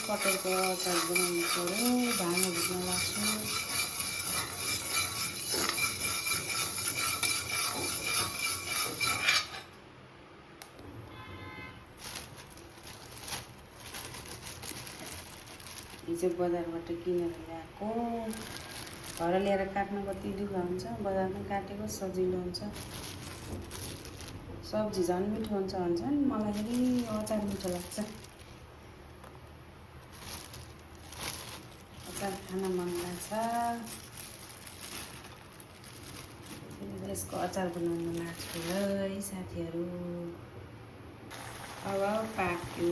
कटहरको अचार बनाउनु पऱ्यो। भाँगो भुट्न लाग्छु। हिजो बजारबाट किनेर ल्याएको, घर ल्याएर काट्न कति दुःख हुन्छ। बजारमा काटेको सजिलो हुन्छ। सब्जी झन् मिठो हुन्छ भन्छन्, मलाई फेरि अचार मिठो लाग्छ। अचार खान मन लाग्छ। यसको अचार बनाउनु लाग्छु है साथीहरू। अब पाक्यो,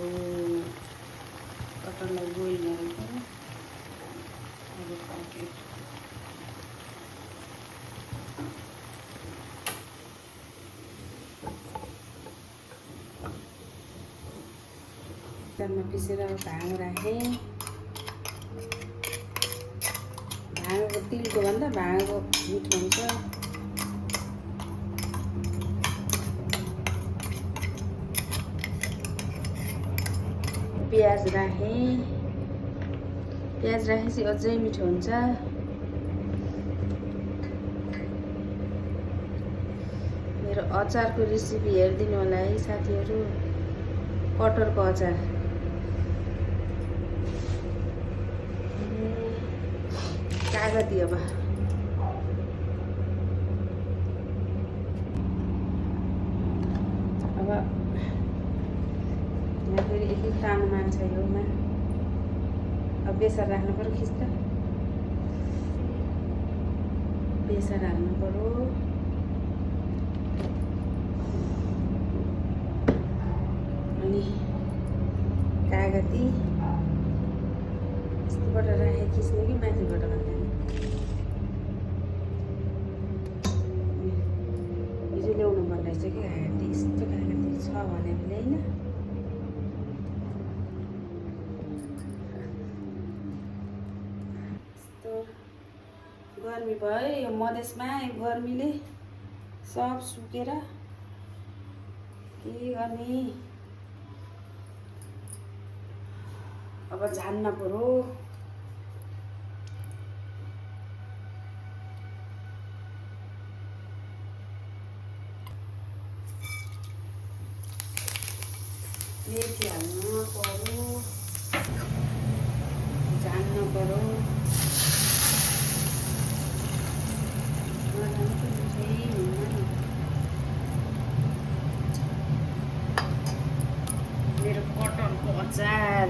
कटहरलाई बोइल गरेको अब पाक्यो। मिक्सरमा पिसेर भाँगो राखेँ। भाँगोको तिलको भन्दा भाँगो मिठो हुन्छ। प्याज राखेँ। प्याज राखेपछि अझै मिठो हुन्छ। मेरो अचारको रेसिपी हेरिदिनु होला है साथीहरू। कटहरको अचार कागती। अब यहाँ फेरि एक टानो मान्छ योमा। अब बेसार राख्नु पर्यो। खिच्दा बेसार हाल्नु पर्यो। अनि कागती यस्तोबाट राखेँ खिच्ने कि माथिबाट भन्दा हिजो ल्याउनु पर्ने रहेछ कि कागती। यस्तो कागती छ भने ल्याइन। यस्तो गर्मी भयो यो मधेसमा। गर्मीले सब सुकेर के गर्ने। अब झान्न पर्यो। मेथी हाल्नु पर्यो। झान्न पर्यो। मेरो कटहरको अचार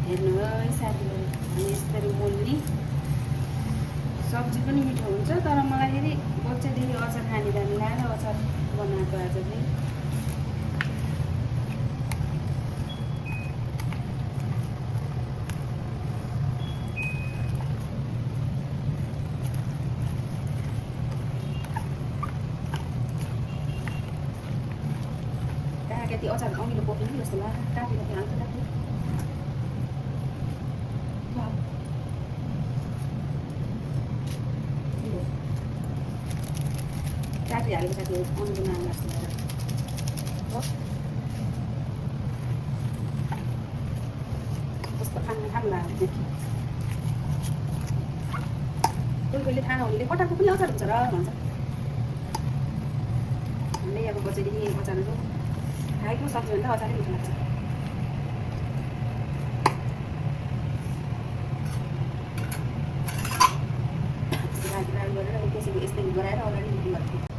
हेर्नु है साथीहरू। अनि यसरी मोल्ने सब्जी पनि मिठो हुन्छ। तर मलाई फेरि बच्चादेखि अचार खाने बानी लाग्यो। अचार बनाएको आज चाहिँ कागती अचार अमिलो बोक्नु जस्तो लाग्यो। काटेर त्यो हाल्छ काट्नु। काटी हालेको साथीहरू अमिलो नाम लाग्छ। कस्तो खानु खानु लाग्यो। कोही कोहीले थाहा नहुनेले कटहरको पनि अचार हुन्छ र भन्छ। हामीले अब बच्चादेखि अचारहरू खाएको सब्जी भन्दा अचारै मिठो लाग्छ। रागी गरेर त्यसरी यस्तै गराएर अगाडि गर्थ्यो।